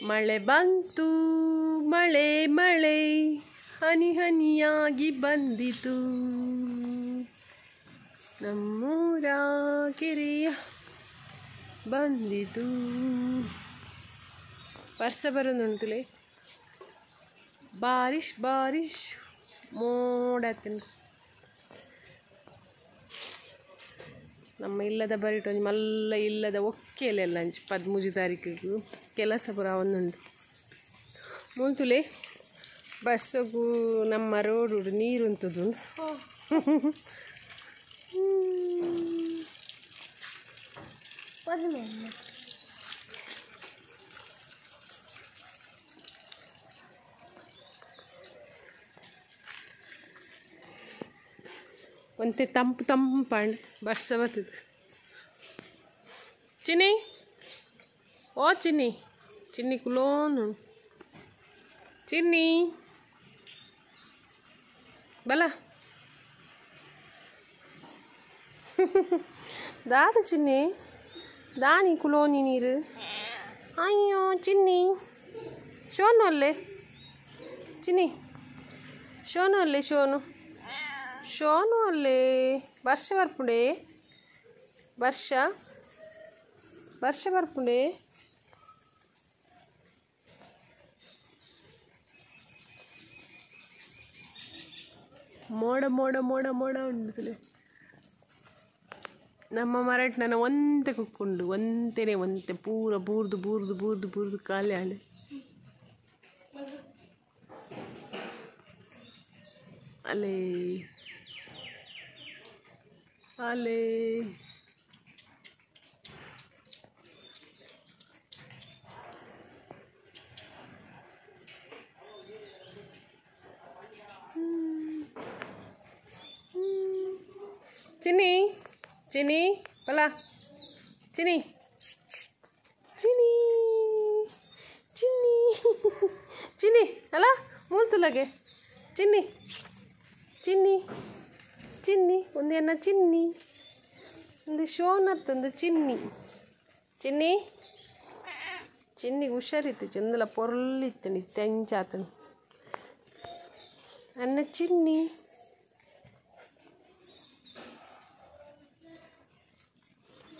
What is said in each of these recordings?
ಮಳೆ ಬಂತು ಮಳೆ ಮಳೆ ಹನಿ ಹನಿಯಾಗಿ ಬಂದಿತು ನಮ್ಮೂರ ಕೆರೆಯ ಬಂದಿತು. ವರ್ಷ ಬರೋದುಂಟುಲೇ ಬಾರಿಶ್ ಬಾರಿಶ್ ಮೋಡಾತನ. ನಮ್ಮ ಇಲ್ಲದ ಬರಿಟು ಒಂಜಿ ಮಲ್ಲ ಇಲ್ಲದ ಒಕ್ಕೆಲೆಲ್ಲ ಅಂಚಿ 13 ತಾರೀಕಿಗೆ ಕೆಲಸ ಪೂರ ಒಂದುಂಡು. ಮೂಲ್ತುಲೆ ಬಸ್ಸಗು ನಮ್ಮ ರೋಡು ನೀರುಂತುದು. ಒಂತೆ ತಂಪು ತಂಪಂಡ್ ಬರ್ಸ ಬರ್ತದೆ. ಚಿನ್ನಿ ಓ ಚಿನ್ನಿ ಚಿನ್ನಿ ಕುಲೋನು ಚಿನ್ನಿ ಬಲ ದಾದ ಚಿನ್ನಿ ದಾನಿ ಕುಲೋನಿ ನೀರು. ಅಯ್ಯೋ ಚಿನ್ನಿ ಶೋನು ಅಲ್ಲೇ ಚಿನ್ನಿ ಶೋನು ಅಲ್ಲೇ ಶೋನು ಶೋನು ಅಲ್ಲೇ ವರ್ಷ ಬರ್ಪುಂಡೆ ವರ್ಷ ವರ್ಷ ಬರ್ಪುಂಡೆ. ಮೋಡ ಮೋಡ ಮೋಡ ಮೋಡ ಉಂಟು. ನಮ್ಮ ಮರಟ್ ನನ್ನ ಒಂತೆ ಕುಕ್ಕುಂಡು ಒಂತೆನೆ ಒಂತೆ ಪೂರ ಬೂರ್ದು ಬೂರ್ದು ಬೂರ್ದು ಬೂರ್ದು ಖಾಲಿ ಆಂಡ್. ಅಲ್ಲೇ ಅಲ್ಲೇ ಚಿನ್ನಿ ಚಿನ್ನಿ ಬಲ ಚಿನ್ನಿ ಚಿನ್ನಿ ಚಿನ್ನಿ ಚಿನ್ನಿ ಅಲ್ಲ ಮೂಲ್ಸುಲಗೆ ಚಿನ್ನಿ ಚಿನ್ನಿ ಚಿನ್ನಿ ಒಂದೇನ ಚಿನ್ನಿ ಒಂದು ಶೋನತ್ತೊಂದು ಚಿನ್ನಿ ಚಿನ್ನಿ ಚಿನ್ನಿಗೆ ಹುಷಾರಿತ್ತು ಚಂದಲ ಪೊರ್ಲಿತ್ತು ನಿತ್ಯಂಚಾತನು ಅನ್ನ ಚಿನ್ನಿ.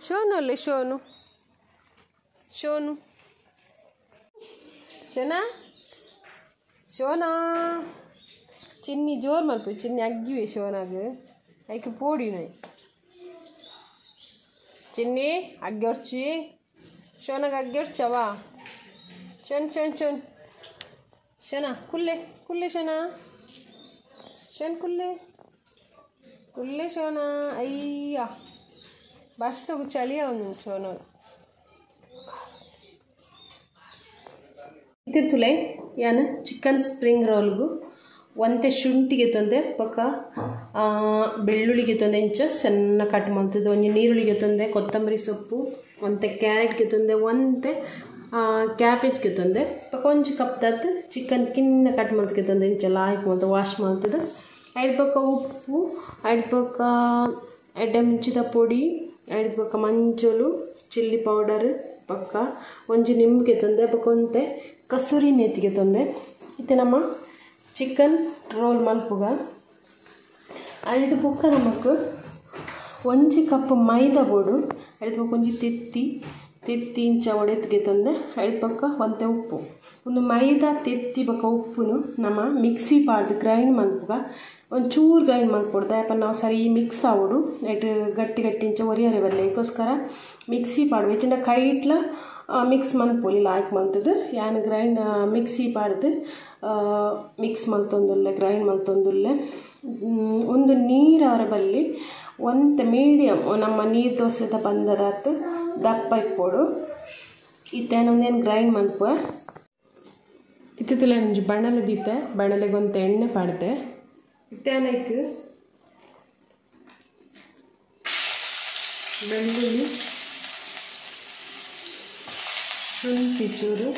ಶೋನು ಅಲ್ಲೇ ಶೋನು ಶೋನು ಶೋನಾ ಶೋನಾ ಚಿನ್ನಿ ಜೋರು ಮಲ್ಪು ಚಿನ್ನಿ ಅಗ್ಗಿವೆ ಶೋನಾಗ ಐಕೆ ಪೋಡಿ ನಾಯಿ ಚಿನ್ನಿ ಅಗ್ಗೊರ್ಚಿ ಶೋನಾಗ ಅಗ್ಗೊರ್ಚವಾ ಶೋನ್ ಶೋನ್ ಶೋನ್ ಶೋನಾ ಕುಲ್ಲೆ ಕುಲ್ಲೆ ಶೋನಾ ಶೋನ್ ಕುಲ್ಲೆ ಕುಲ್ಲೆ ಶೋನಾ. ಅಯ್ಯ ಬರ್ಸಗು ಚಳಿ ಅವನು ಶೋನ ತುಲೆ ಯಾನ ಚಿಕನ್ ಸ್ಪ್ರಿಂಗ್ ರೋಲ್ಗು ಒಂತೆ ಶುಂಠಿಗೆ ತೊಂದೆ ಬೊಕ್ಕ ಬೆಳ್ಳುಳ್ಳಿಗೆ ತೊಂದೆ ಇಂಚ ಸಣ್ಣ ಕಟ್ ಮಾಡ್ತದೆ. ಒಂಜಿ ನೀರುಳ್ಳಿಗೆ ತೊಂದೆ ಕೊತ್ತಂಬರಿ ಸೊಪ್ಪು ಒಂತೆ ಕ್ಯಾರೆಟ್ಗೆ ತೊಂದೆ ಒಂತೆ ಕ್ಯಾಬೇಜ್ಗೆ ತೊಂದೆ ಬೊಕ್ಕ ಒಂಜಿ ಕಪ್ದಾತ್ ಚಿಕನ್ ಕಿನ್ನ ಕಟ್ ಮಾಡ್ತಕ್ಕೆ ತೊಂದೆ ಇಂಚ ಲಾಯ್ಕ್ ಮಾಡ್ತು ವಾಶ್ ಮಾಡ್ತದೆ. ಐದು ಬೊಕ್ಕ ಉಪ್ಪು ಐದು ಬೊಕ್ಕ ಎಡ್ಡೆ ಮುಂಚಿದ ಪೊಡಿ ಐದು ಬೊಕ್ಕ ಮಂಜಲು ಚಿಲ್ಲಿ ಪೌಡರ್ ಪಕ್ಕ ಒಂಜಿ ನಿಂಬಿಗೆ ತೊಂದೆ ಬೊಕ್ಕ ಒಂತೆ ಕಸೂರಿ ನೇತಿಗೆ ತೊಂದೆ. ಇತ್ತೆ ನಮ್ಮ ಚಿಕನ್ ರೋಲ್ ಮಲ್ಪುಗ. ಐದು ಬೊಕ್ಕ ನಮಕ್ ಒಂಜಿ ಕಪ್ ಮೈದಾ ಬೋಡು ಐದು ಬೊಕ್ಕ ಒಂಜಿ ತೆತ್ತಿ ತೆತ್ತಿ ಇಂಚ ಒಡೆತ್ತಿಗೆ ತೊಂದೆ ಐದು ಬೊಕ್ಕ ಒಂತೆ ಉಪ್ಪು ಒಂದು ಮೈದಾ ತೆತ್ತಿ ಬೊಕ್ಕ ಉಪ್ಪುನು ನಮ್ಮ ಮಿಕ್ಸಿ ಪಾಡ್ದು ಗ್ರೈಂಡ್ ಮಲ್ಪುಗ. ಒಂಚೂರು ಗ್ರೈಂಡ್ ಮಲ್ಪೊಡು ದಾಯಪ ನಾವು ಸರಿ ಮಿಕ್ಸ್ ಆವೊಡು ಐಟ್ ಗಟ್ಟಿ ಗಟ್ಟಿ ಇಂಚ ಒರಿಯರೆ ಬರಲಿ ಅದಕ್ಕೋಸ್ಕರ ಮಿಕ್ಸಿ ಪಾಡುವ ಹೆಚ್ಚಿನ ಕೈಟ್ಲ ಮಿಕ್ಸ್ ಮಲ್ಪೊಲಿ ಲಾಯ್ಕ್ ಮಲ್ತದು ಯಾನ್ ಗ್ರೈಂಡ್ ಮಿಕ್ಸಿ ಪಾಡ್ದು ಮಿಕ್ಸ್ ಮಲ್ತೊಂದುಲ್ಲೆ ಗ್ರೈಂಡ್ ಮಲ್ತೊಂದುಲ್ಲೆ. ಒಂದು ನೀರಾರ ಬಲ್ಲಿ ಒಂತೆ ಮೀಡಿಯಮ್ ನಮ್ಮ ನೀರು ದೋಸೆದ ಬಂದದಾತ್ ದಪ್ಪ ಇಪ್ಪೊಡು. ಇತ್ತೇನೊಂದೇನು ಗ್ರೈಂಡ್ ಮಲ್ಪುವ. ಇತ್ತಿತ್ತಲೆ ಒಂಜಿ ಬಣಲೆ ದೀತೆ ಬಣಲೆಗೆ ಒಂತೆ ಎಣ್ಣೆ ಪಾಡ್ತೆ. ಇತ್ತೇನೈಕ್ ಬೆಳ್ಳುಳ್ಳಿ ಶುಂಠಿ ಚೂರು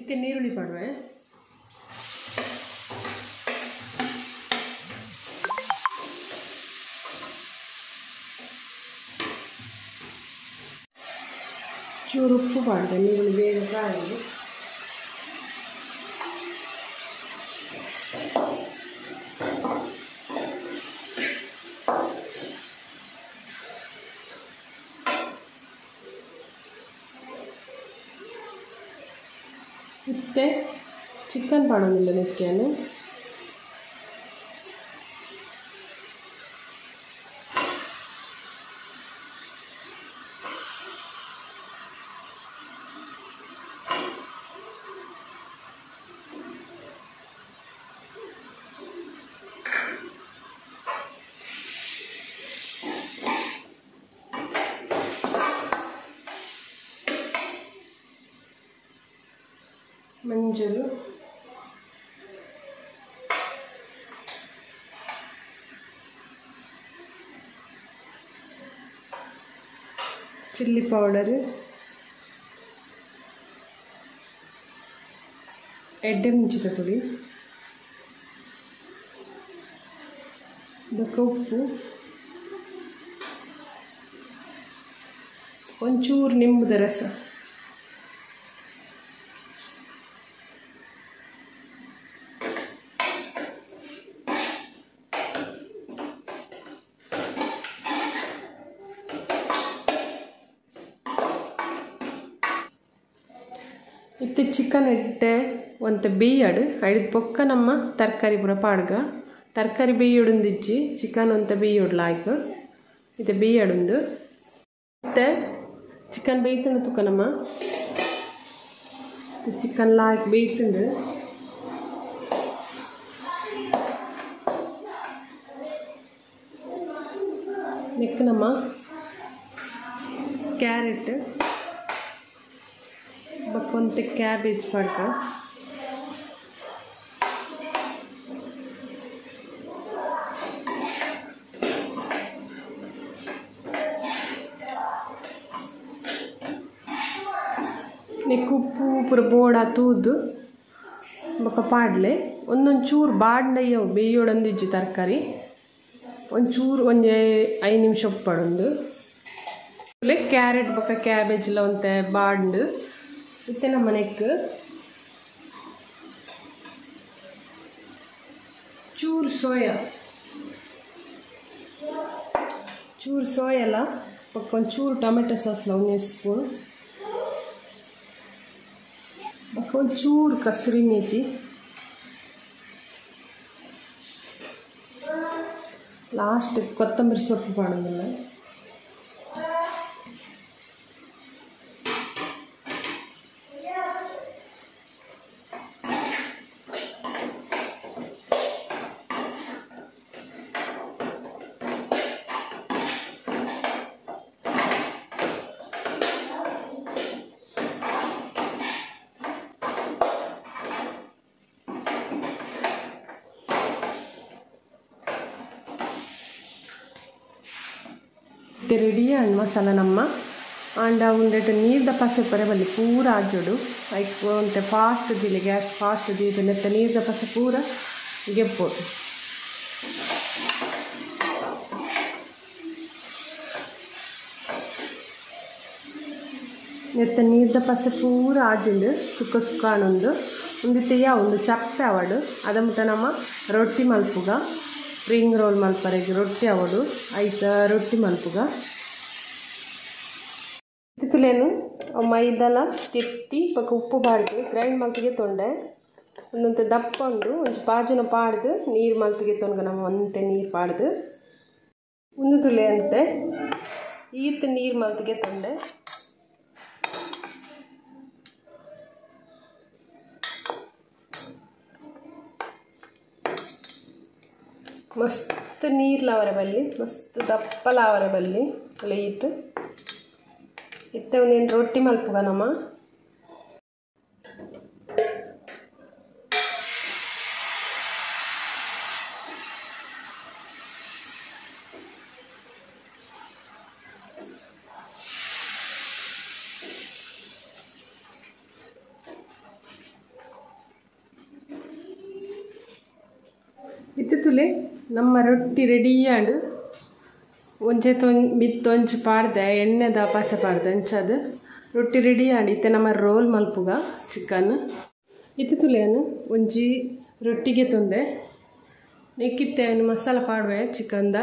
ಇತ್ತೆ ನೀರುಳ್ಳಿ ಪಾಡುವೆ. ಚೂರು ಉಪ್ಪು ಪಾಡ್ದೆ, ನೀರುಳ್ಳಿ ಬೇಗ ಕಾಯಿ. ಇತ್ತೆ ಚಿಕನ್ ಪಾಡೊಂದಿಲ್ಲ ನೆಕ್ಕೆನು. ಮಂಜಲು, ಚಿಲ್ಲಿ ಪೌಡರ್, ಎಡ್ಡೆ ಮುಂಚಿತ ಪುಡಿ, ಬೊಕ್ಕ ಉಪ್ಪು, ಒಂಚೂರು ನಿಂಬುದ ರಸ. ಇತ್ತೆ ಚಿಕನ್ ಎಡ್ಡೆ ಒಂತೆ ಬೇಯಡು ಐದು ಬೊಕ್ಕ ನಮ್ಮ ತರಕಾರಿ ಪೂರ ಪಾಡ್ಗ. ತರಕಾರಿ ಬೇಯೊಡುಂದಿಜ್ಜಿ, ಚಿಕನ್ ಒಂತೆ ಬೇಯೊಡ್ಲಾಯ್ಕ ಇತ್ತೆ ಬೇಯಡುಂದು. ಇತ್ತೆ ಚಿಕನ್ ಬೇಯ್ತುಂಡು ತುಕ್ಕ ನಮ್ಮ ಚಿಕನ್ ಲಾಯ್ಕ್ ಬೇಯ್ತುಂಡು. ನೆಕ್ ನಮ್ಮ ಕ್ಯಾರೆಟ್ ಬೊಕ್ಕ ಒಂತೆ ಕ್ಯಾಬೇಜ್ ಪಾಡ್ಕ. ನೆಕ್ ಉಪ್ಪು ಪೂರ ಬೋಡ ತೂದು ಬೊಕ್ಕ ಪಾಡ್ಲೆ. ಒಂದೊಂದು ಚೂರು ಬಾಡ್ನಯ್ಯವು ಬೇಯೋಡೊಂದಿಜ್ಜಿ ತರಕಾರಿ, ಒಂಚೂರು ಒಂಜಿ 5 ನಿಮಿಷ ಉಪ್ಪಾಡೊಂದು. ಕ್ಯಾರೆಟ್ ಬೊಕ್ಕ ಕ್ಯಾಬೇಜ್ ಎಲ್ಲ ಒಂತೆ ಬಾಡ್ಂಡು. ಇತ್ತೆ ನಮ್ಮ ನೆಕ್ ಚೂರು ಸೋಯಾ, ಚೂರು ಸೋಯಲ್ಲ ಬೊಕ್ಕ ಒಂಚೂರು ಟೊಮೆಟೊ ಸಾಸ್ಲ 1 ಸ್ಪೂನ್, ಬೊಕ್ಕ ಒಂಚೂರು ಕಸೂರಿ ಮೇಥಿ, ಲಾಸ್ಟ್ ಕೊತ್ತಂಬರಿ ಸೊಪ್ಪು ಪಾಡೊಂದಿಲ್ಲ. ರೆಡಿ ಆಂಡ್ ಮಸಾಲ ನಮ್ಮ ಆಂಡ ಉಂದೆಟ್ ನೀರ್ದ ಪಸೆ ಪರೆ ಬಲ್ಲಿ ಪೂರ ಆಜೋಡು. ಐಕ್ ಒಂತೆ ಫಾಸ್ಟ್ ದೀಲೆ, ಗ್ಯಾಸ್ ಫಾಸ್ಟ್ ದೀದು ನೆತ್ತ ನೀರ್ದ ಪಸೆ ಪೂರ ಗೆಪ್ಪೋಡು. ನೆತ್ತ ನೀರ್ದ ಪಸೆ ಪೂರ ಆಜಿಂಡು ಸುಕ್ಕ ಸುಕ್ಕ ಆಣೊಂದು ಉಂದಿತ್ತೆ ಯಾ ಒಂದು ಚಪ್ಪೆ ಅವಡು. ಅದ ಮುಟ್ಟ ನಮ್ಮ ರೊಟ್ಟಿ ಮಲ್ಪುಗ, ಸ್ಪ್ರಿಂಗ್ ರೋಲ್ ಮಲ್ಪರೆಗ್ ರೊಟ್ಟಿ ಅವಡು ಐತ ರೊಟ್ಟಿ ಮಲ್ಪುಗ. ತುಲೇನು ಮೈದಲ ತಿತ್ತಿ ಬೊಕ್ಕ ಉಪ್ಪು ಪಾಡ್ದು ಗ್ರೈಂಡ್ ಮಲ್ತಿಗೆ ತೊಂಡೆ. ಒಂದೊಂತೆ ದಪ್ಪ ಉಂಡು ಒಂಜಿ ಪಾಜನ ಪಾಡ್ದು ನೀರು ಮಲ್ತಿಗೆ ತೊಂಗ ನಮ್ಮ ಒಂತೆ ನೀರು ಪಾಡ್ದು ಒಂದು ತುಲೆ ಅಂತೆ ಈತ ನೀರು ಮಲ್ತಿಗೆ ತೊಂಡೆ. ಮಸ್ತ್ ನೀರು ಲಾವರೆ ಬಲ್ಲಿ, ಮಸ್ತ್ ದಪ್ಪ ಲಾವರೆ ಬಲ್ಲಿ ಅಲ್ಲ ಈತ್. ಇತ್ತೆ ಒಂದೇನು ರೊಟ್ಟಿ ಮಲ್ಪುಗ ನಮ್ಮ. ಇತ್ತುಲೆ ನಮ್ಮ ರೊಟ್ಟಿ ರೆಡಿ ಆಂಡ್. ಒಂಜೆ ಮಿತ್ತೊಂಜಿ ಪಾಡ್ದೆ ಎಣ್ಣೆದ ಪಾಸೆ ಪಾಡ್ದೆ ಅಂಚಾದ್ ರೊಟ್ಟಿ ರೆಡಿ ಆಂಡ್. ಇತ್ತೆ ನಮ್ಮ ರೋಲ್ ಮಲ್ಪುಗ ಚಿಕನ್. ಇತ್ತುಲೆ ಒಂಜಿ ರೊಟ್ಟಿಗೆ ತೊಂದೆ ನೆಕ್ಕಿತ್ತೆ ಮಸಾಲ ಪಾಡುವೆ ಚಿಕನ್ದ.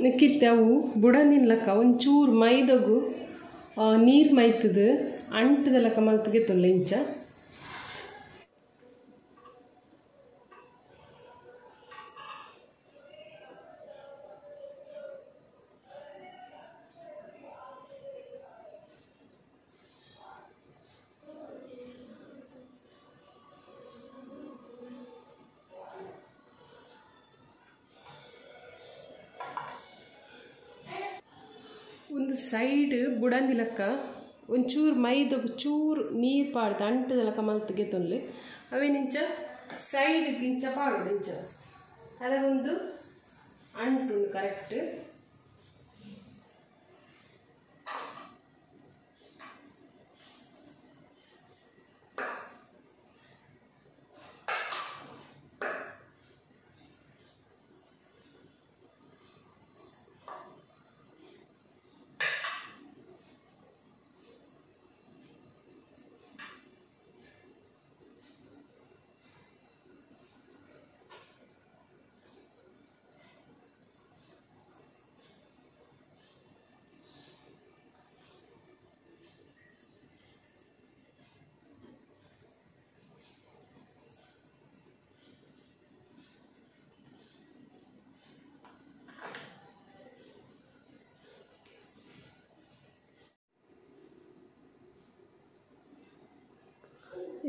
ನೆಕ್ಕಿತ್ತೆ ಅವು ಬುಡಂದಿನ ಲೆಕ್ಕ ಒಂಚೂರು ಮೈದಗು ನೀರು ಮೈತದು ಅಂಟದ ಲೆಕ್ಕ ಮಲ್ತಿಗೆ ತೊಲ್ಲೆ ಇಂಚ. ಒಂದು ಸೈಡ್ ಬುಡಂದಿಲಕ್ಕ ಒಂಚೂರು ಮೈದಗು ಚೂರು ನೀರು ಪಾಡ್ದು ಅಂಟದ ಲೆಕ್ಕ ಮಲ್ತಿಗೆ ತೊಲ್ಲೆ ಅವೇನಿಂಚ ಸೈಡ್ ಇಂಚ ಪಾಡೋಡು ಇಂಚ ಅದಕ್ಕೊಂದು ಅಂಟುಂಡು ಕರೆಕ್ಟ್.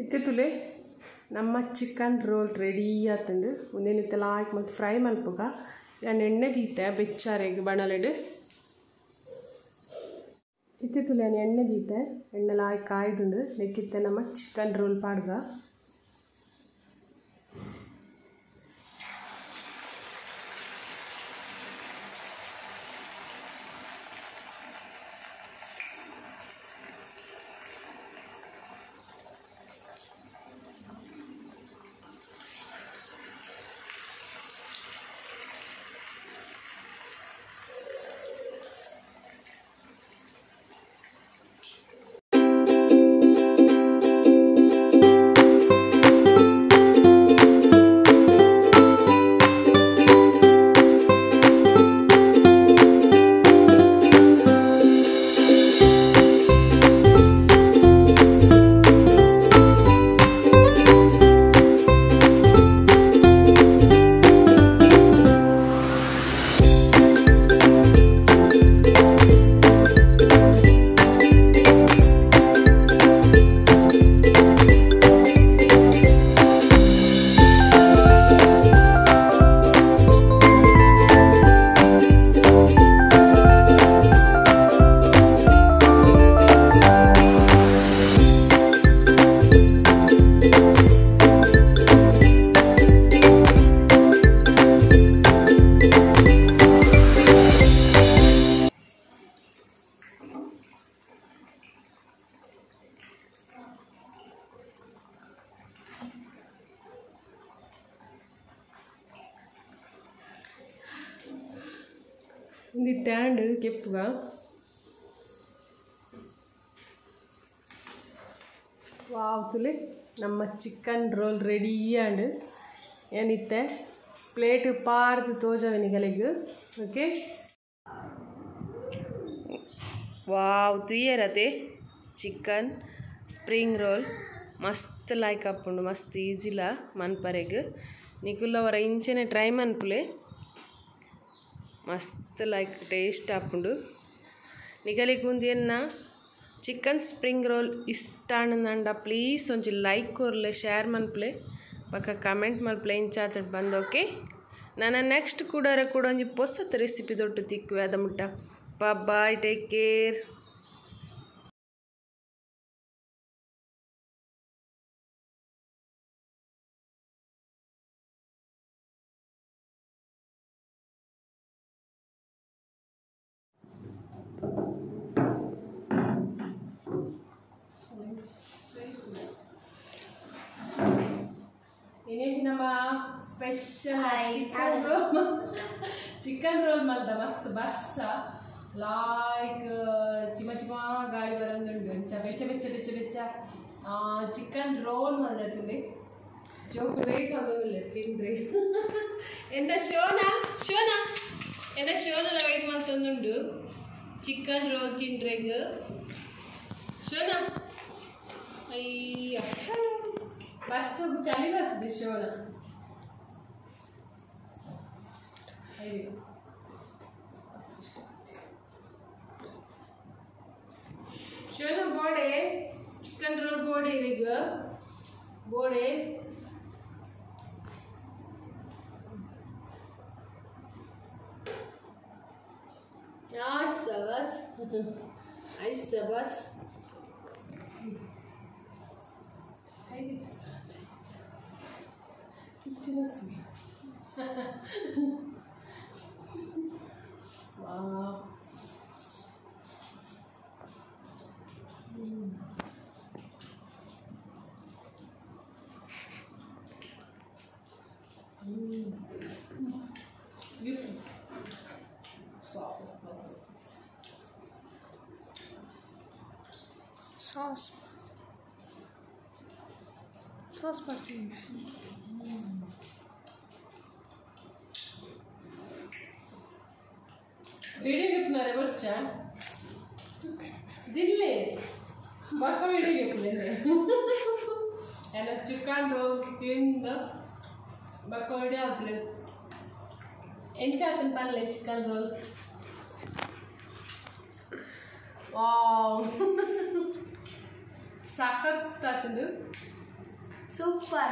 ಇತ್ತೆ ನಮ್ಮ ಚಿಕನ್ ರೋಲ್ ರೆಡಿ ಆತುಂಡು. ಉಂದೆನಿತ್ತೆ ಲಾಯ್ಕ್ ಮಲ್ತ್ ಫ್ರೈ ಮಲ್ಪುಗ. ಯಾನ್ ಎಣ್ಣೆ ದೀತೆ ಬೆಚ್ಚಾರೆಗ್ ಬಣಲೆಡ್. ಇತ್ತೆ ಯಾನ್ ಎಣ್ಣೆ ದೀತೆ, ಎಣ್ಣೆ ಲಾಯ್ಕ್ ಕಾಯ್ದುಂಡು. ನೆಕ್ಕಿತ್ತೆ ನಮ್ಮ ಚಿಕನ್ ರೋಲ್ ಪಾಡ್ಗ. ಇಂದು ಟ್ಯಾಂಡ್ ಕೆಪ್ಪುಗ. ವಾವ್ ತುಲೆ ನಮ್ಮ ಚಿಕನ್ ರೋಲ್ ರೆಡಿ ಆಂಡ್. ಏನಿತ್ತೆ ಪ್ಲೇಟ್ ಪಾರ್ದು ತೋಜವೆನಿಗಲೆಗ್. ಓಕೆ ವಾವ್ ತುಯ್ಯರತೆ ಚಿಕನ್ ಸ್ಪ್ರಿಂಗ್ ರೋಲ್ ಮಸ್ತ್ ಲೈಕ್ ಆಪುಂಡು, ಮಸ್ತ್ ಈಜಿಲ ಮನ್ಪರೆಗ್. ನಿಕುಲ್ಲವರ ಇಂಚನೆ ಟ್ರೈ ಮನ್ಪುಲೆ, ಮಸ್ತ್ ಲೈಕ್ ಟೇಸ್ಟ್ ಆಪುಂಡು. ನಿಗಲಿಗ್ ಉಂದು ಎನ್ನ ಚಿಕನ್ ಸ್ಪ್ರಿಂಗ್ ರೋಲ್ ಇಷ್ಟಾನಂದ ಪ್ಲೀಸ್ ಒಂಜಿ ಲೈಕ್ ಕೊರ್ಲೆ ಶೇರ್ ಮನ್ಪ್ಲೆ ಬೊಕ ಕಮೆಂಟ್ ಮಲ್ಪ್ಲೆ ಇಂಚಾತಡ್ ಬಂದ್ ಓಕೆ. ನಾನು ನೆಕ್ಸ್ಟ್ ಕೂಡರ ಕೂಡ ಒಂಜಿ ಪೊಸತ್ ರೆಸಿಪಿ ದೊಟ್ಟು ತಿಕ್ಕುವೆ ಅದ ಮುಟ್ಟ. Bye, take care. ನಮ್ಮ ಸ್ಪೆಷಲ್ ಚಿಕನ್ ರೋಲ್ ಮಲ್ದ ಮಸ್ತ್ ಬರ್ಸ ಲಾಯ್ಕ್ ಚಿಮ ಚಿಮ ಗಾಳಿ ಬರಂದುಂಡು ಅಂಚ ಬೆಚ್ಚ ಬೆಚ್ಚ ಬೆಚ್ಚ ಬೆಚ್ಚ ಚಿಕನ್ ರೋಲ್ ಮಲ್ದತ್ತುಂಡೆ ಜೋಕು ವೇಟ್ ಮಾಡೋದಿಲ್ಲ ತಿಂಡ್ರಿ. ಎನ್ನ ಶೋನಾ ಶೋನಾ ಎನ್ನ ಶೋನೆಲ್ಲ ವೇಟ್ ಮಾಡ್ತಂದುಂಡು ಚಿಕನ್ ರೋಲ್ ತಿಂಡ್ರೆಗ್. ಶೋನಾ ಅಯ್ಯ ಬರ್ಸೋಗು ಚಳಿ ಬರ್ಸಿದೆ ಶೋನ. ಅಯ್ಯೋ ಶೋನ ಬೋಡೆ ಚಿಕನ್ ರೋಲ್ ಬೋಡೆ ಈಗ ಬೋಡೆ. ಬಸ್ ಐಸ ಬಸ್ Wow. Beautiful. Sauce. Sauce party. Video ಗೆಪ್ನಾರೆ ಬರ್ಚಾ ದಿಲ್ಲೆ ಬಕ್ಕ ವಿಡಿಯೋ ಗೆಪ್ಲೇನೆ ಎಲ್ಲ ಚಿಕನ್ ರೋಲ್ ತಿಂದು ಬಕ್ಕ ವಿಡಿಯೋ ಹಾಕ್ಲೆ ಎಂಚಾತನ ಪಲ್ಲೆ ಚಿಕನ್ ರೋಲ್. ವಾವ್ ಸಖತ್ ಆತಂದು ಸೂಪರ್.